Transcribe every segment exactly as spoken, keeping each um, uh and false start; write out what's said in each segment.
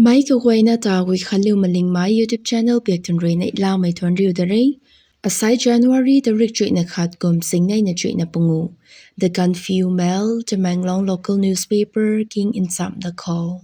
Mei kaguayna ta Guikhanliu Malingmei YouTube channel biak tun rui neihlamei thuan riu da re. Asai January tarik chuihna khat kum singneina chuihna pungu. The Gaanphiu Mail, Tamenglong local newspaper king nchamh da khou.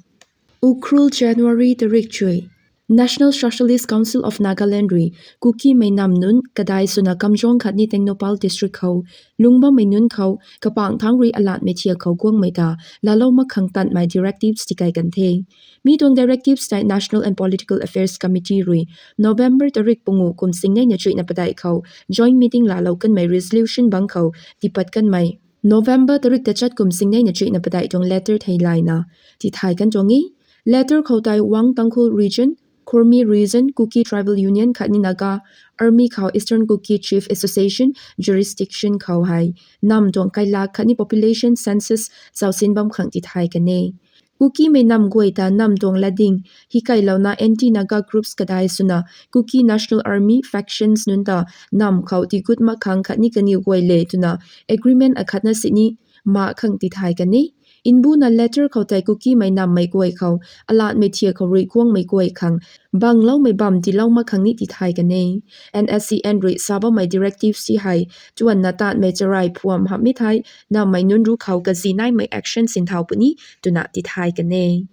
Ukhrul, January tarik chuih. National Socialist Council of Nagaland rui Kukimei nam nunc kadai swna Kamjong khatni Tengnoupal district khou lungc bammei nunc khou kapangc thangc rui alatmei thiak khou guangmei ta laalou mak khang tanmei directives tikai kan the. Mi tuang directives tei National and Political Affairs Committee rui November tarik pungu kum singneina chuihna padeih khou joint meeting laalou kanmei resolution bangc khou tipat kanmei November tarik tachat kum singneina chuihna padeih tuang letter theilayna tithay kan tuang e. Letter khou tei Wang Tangkhul Region, Khurmi Region, Kuki Tribal Union khatni Naga Army khou Eastern Kuki Chief Association jurisdiction khou hei nam tuang kailak khatni population census zausin bam khang tithay kan e. Kukimei nam guay ta nam tuang latding hikailouna anti-Naga groups kadai swna Kuki National Army factions nunc ta nam khou tigut mak khang khatni kaniw guay le twna agreement akhatna sini mak khang tithay kan e. Nbuna letter khou tei Kukimei nammei guay khou alatmei thiak khou rui guangmei guay khang bangloumei bam tiilou mak khang ni tithay kan e. N S C N rui sa bammei directive si hei tuanna tanmei charai phuam hamhmei thei nammei nunc ruc khou kazi naimei action sinthau puni twna tithay kan e.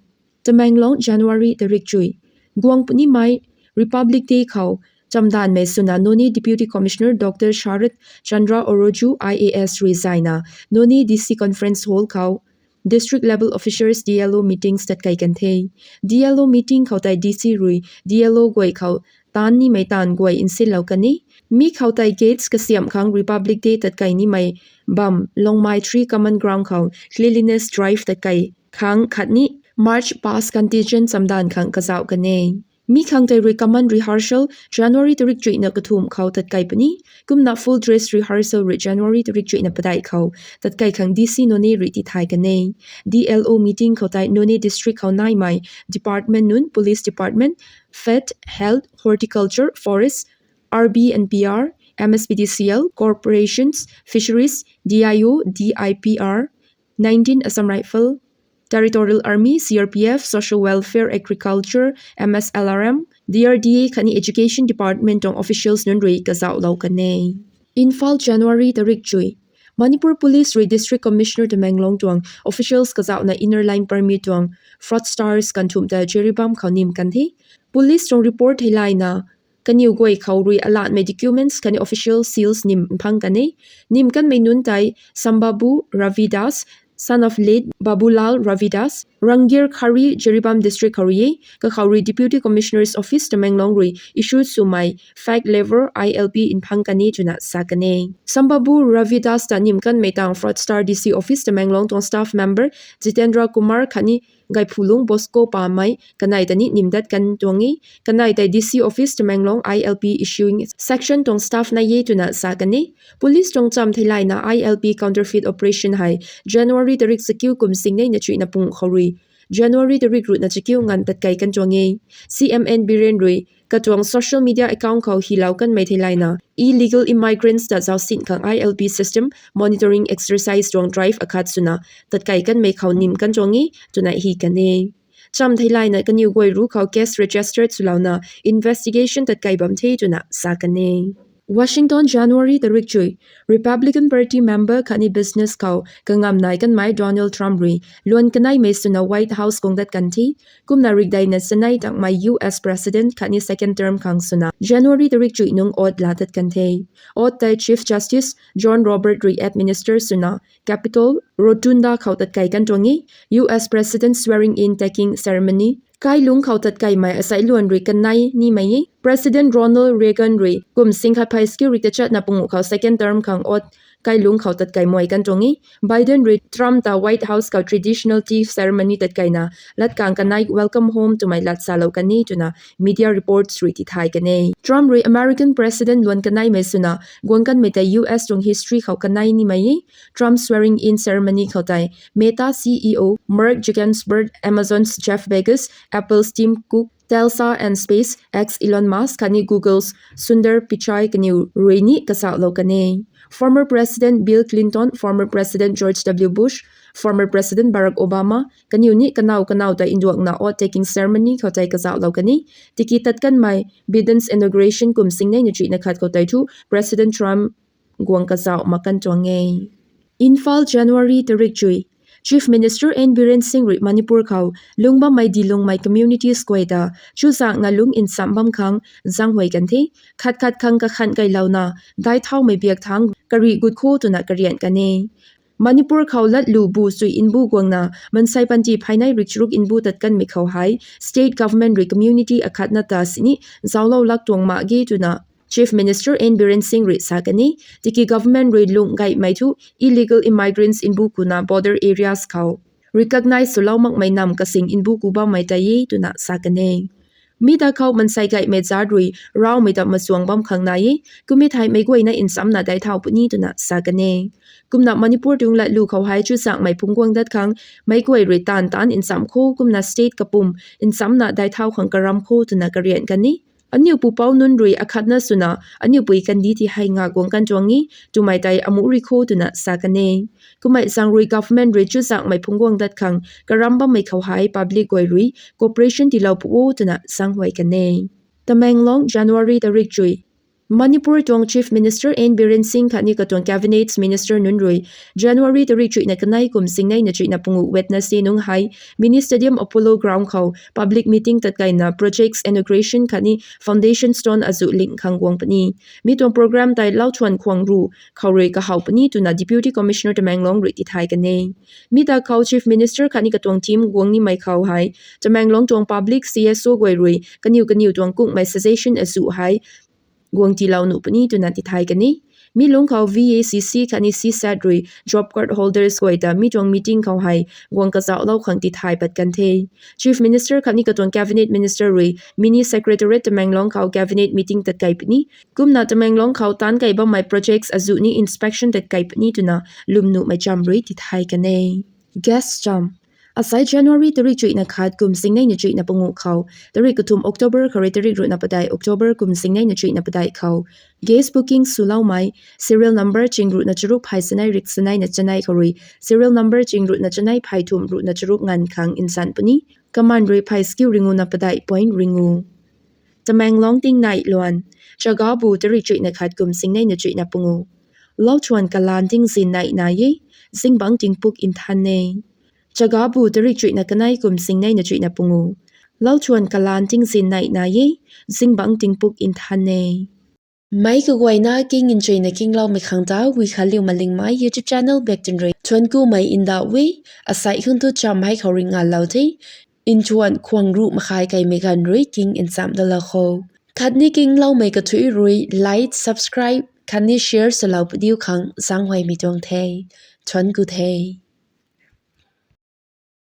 Tamenglong, January tarik chuih. Guang punimei Republic Day khou chamdanvmei swna Noney Deputy Commissioner Doctor Sharat Chandra Oroju I A S rui zayna Noney D C Conference Hall khou District Level Officers D L O meetings tatkei kan the. D L O meeting khou tei D C rui D L O guay khou taanv nimei taanv guay nsinlou kan e. Mi khou tei gates kasiamh khang Republic Day tatkei nimei bam Longmai three Common Ground khou cleanliness drive tatkei khang khatni march past contingent chamdanv khang kazauh kan e. Mi khang tei rui common rehearsal January tarik chuihna kathumh khou tatkei puni. Kumna full dress rehearsal rui January tarik chuihna padeih khou tatkei khang D C Noney rui tithay kan e. D L O meeting khou tei Noney district khou naimei department nunc, Police Department, F E D, Health, Horticulture, Forest, R B and P R, M S P D C L, Corporations, Fisheries, D I O, D I P R, nineteen Assam Rifle, Territorial Army, C R P F, Social Welfare, Agriculture, M S L R M, D R D A khatni Education Department tuang officials nunc rui kazauhlou kan e. Imphal, January tarik chuih. Manipur Police rui District Commissioner Tamenglong tuang officials kazauhna Inner Line Permit tuang fraudsters kanthumh ta Jiribam khou nim kan the. Police tuang report theilayna kaniw guay khou rui alatmei documents khatni official seals nim mphang kan e. Nim kanmei nunc tei Sambabu Ravidas, son of late Babulal Ravidas, Rangir Khari, Jiribam District khou rui e. Kakhou rui Deputy Commissioner's Office Tamenglong rui issue swmei fake level I L P mphang kan e twna sa kan e. Sambabu Ravidas ta nim kanmei tang Fraudster D C Office Tamenglong tuang staff member Jitendra Kumar khatni Gaiphulung Bosco pamei kanei ta ni nim dat kan tuang e. Kanei tei D C Office Tamenglong I L P issuing section tuang staff nai e twna sa kan e. Police tuang cham theilayna I L P counterfeit operation hei January tarik chakiu kum singneina chuihna pung khou rui January tarik ruhna chakiu nganv tatkei kan tuang e. C M N Biren rui katuang social media account khou hilou kanmei theilayna illegal immigrants ta zausin khang I L P system monitoring exercise tuang drive akhat swna tatkei kanmei khou nim kan tuang e twna hi kan e. Cham theilayna kaniw guay ruc khou case registered swlouna investigation tatkei bam the twna sa kan e. Washington, January tarik chuih. Republican Party member khatni business khou kangam nai kanmei Donald Trump rui luan kaneimei swna White House guang dat kan the. Kumna rikdeina chanei tangmei U S President khatni second term khang swna January tarik chuih nung oath laa dat kan the. Oath tei Chief Justice John Roberts rui administer swna Capitol Rotunda khou tatkei kan tuang e. U S President swearing in taking ceremony kailungc khou tatkeimei asei luan rui kanei nimei e. President Ronald Reagan rui kum sing khat phey chakiu rik tachatna panguh khou second term khang oath kailungc khou tatkei muai kan tuang e. Biden rui Trump ta White House khou traditional tea ceremony tatkeina latkang kanei welcome home twmei lat salou kan e twna media reports rui tithay kan e. Trump rui American President luan kaneimei swna guang kanmei tei U S tuang history khou kanei nimei e. Trump swearing in ceremony khou tei Meta C E O Mark Zuckerberg, Amazon's Jeff Bezos, Apple's Tim Cook, Tesla and SpaceX Elon Musk khatni Google's Sundar Pichai kaniw rui ni kasauhlou kan e. Former President Bill Clinton, former President George W Bush, former President Barack Obama, kaniw ni kanow kanow ta nduangna oath taking ceremony khou tei kazauhlou kan e. Tiki tat kanmei Biden's inauguration kum singneina chuihna khat khou tei thu President Trump guang kazauh mak kan tuang e. Imphal, January tarik chuih. Chief Minister N Biren Singh rui Manipur khou lungc bammei dilungmei communities guay ta chuzaenghna lungc nchamc bam khang zaenghuay kan the. Khat khat khang kakhan kailouna daic thaumei biak thangc kari gut kho twna karian kan e. Manipur khou latlu bu sui mbu guangna mansei panty phaynei rik charuk mbu tat kanmei khou hei state government rui community akhatna ta sini zauclou lak tuang mak ge twna Chief Minister N Biren Singh rui sa kan e. Tiki government rui lungc gaymei thu illegal immigrants mbu kuna border areas khou recognize swlou makmei namv kasing mbu ku bammei tei e twna sa kan e. Mi ta khou mansei gaymei zaat rui raumei ta machuang bam khang nai e. Kumna thei meic guayna nchamcna daic thau puni twna sa kan e. Kumna Manipur tuang latlu khou hei chuzaenghmei phungc guang dat khang meic guay rui taanv taanc nchamc kho kumna state kapwm nchamcna daic thau khang karam kho twna karian kan e. Aniu pupouc nunc rui akhatna swna aniu pui kandih ti hei nga guang kan tuang e twmei tei amuh ri kho twna sa kan e. Kummei zaeng rui government rui chuzaenghmei phungc guang dat khang karam bammei khou hei public guay rui cooperation tiilou pu o twna zaenghuay kan e. Tamenglong, January tarik chuih. Manipur tuang Chief Minister N Biren Singh khatni katuang cabinet minister nunc rui January tarik chuihna kanei kum singneina chuihna pungu Wednesday nungc hei Mini Stadium Apollo Ground khou public meeting tatkeina projects inauguration khatni foundation stone azuh lingh khang guang puni. Mi tuang program tei Lauthuan Khuangru khou rui kahaw puni twna Deputy Commissioner Tamenglong rui tithay kan e. Mi ta khou Chief Minister khatni katuang team guang nimei khou hei Tamenglong tuang public C S O guay rui kaniw kaniw tuang kungmei suggestion azuh hei guang tiilou nuh puni twna tithay kan e. Mi lungc khou V A C C khatni C SAT rui job card holders guay ta mi tuang meeting khou hei guang kazauhlou khang tithay pat kan the. Chief Minister khatni katuang cabinet minister rui Mini Secretariat Tamenglong khou cabinet meeting tatkei puni. Kumna Tamenglong khou taanckai bammei projects azuh ni inspection tatkei puni twna lwm nuhmei cham rui tithay kan e. Gas cham. Asai January tarik chuihna khat kum singneina chuihna pungu khou tarik kathumh October khou rui tarik ruhna padeih October kum singneina chuihna padeih khou gas booking swloumei serial number ching ruhna charuk phay sanei rik saneina chanei khou rui serial number ching ruhna chanei phay thumh ruhna charuk nganv khang nzan puni. Kaman rui phay skiu ringuna padeih point ringu. Tamenglong tingnai luan. Chagabu tarik chuihna khat kum singneina chuihna pungu. Lauthuan kalan tingzin nai nai e, zingbangc tingpuk nthan e. Chagabu tarik chuihna kanei kum singneina chuihna pungu. Lauthuan kalan tingzin nai nai e, zingbangc tingpuk nthan e. Meic kaguayna king nchuina kingloumei khang ta Wi Khanliu Malingmei YouTube channel bak twn rui thuanc kumei ndauh e. Asai khang tu cham hei khou rui ngalou the. Nthuan khuang ruh makhai kaimei ganv rui king nchamc dalou kho. Khatni kingloumei kathuic rui like, subscribe khatni share swlou padiu khang zaenghuaymei tuang the. Thuanc ku the.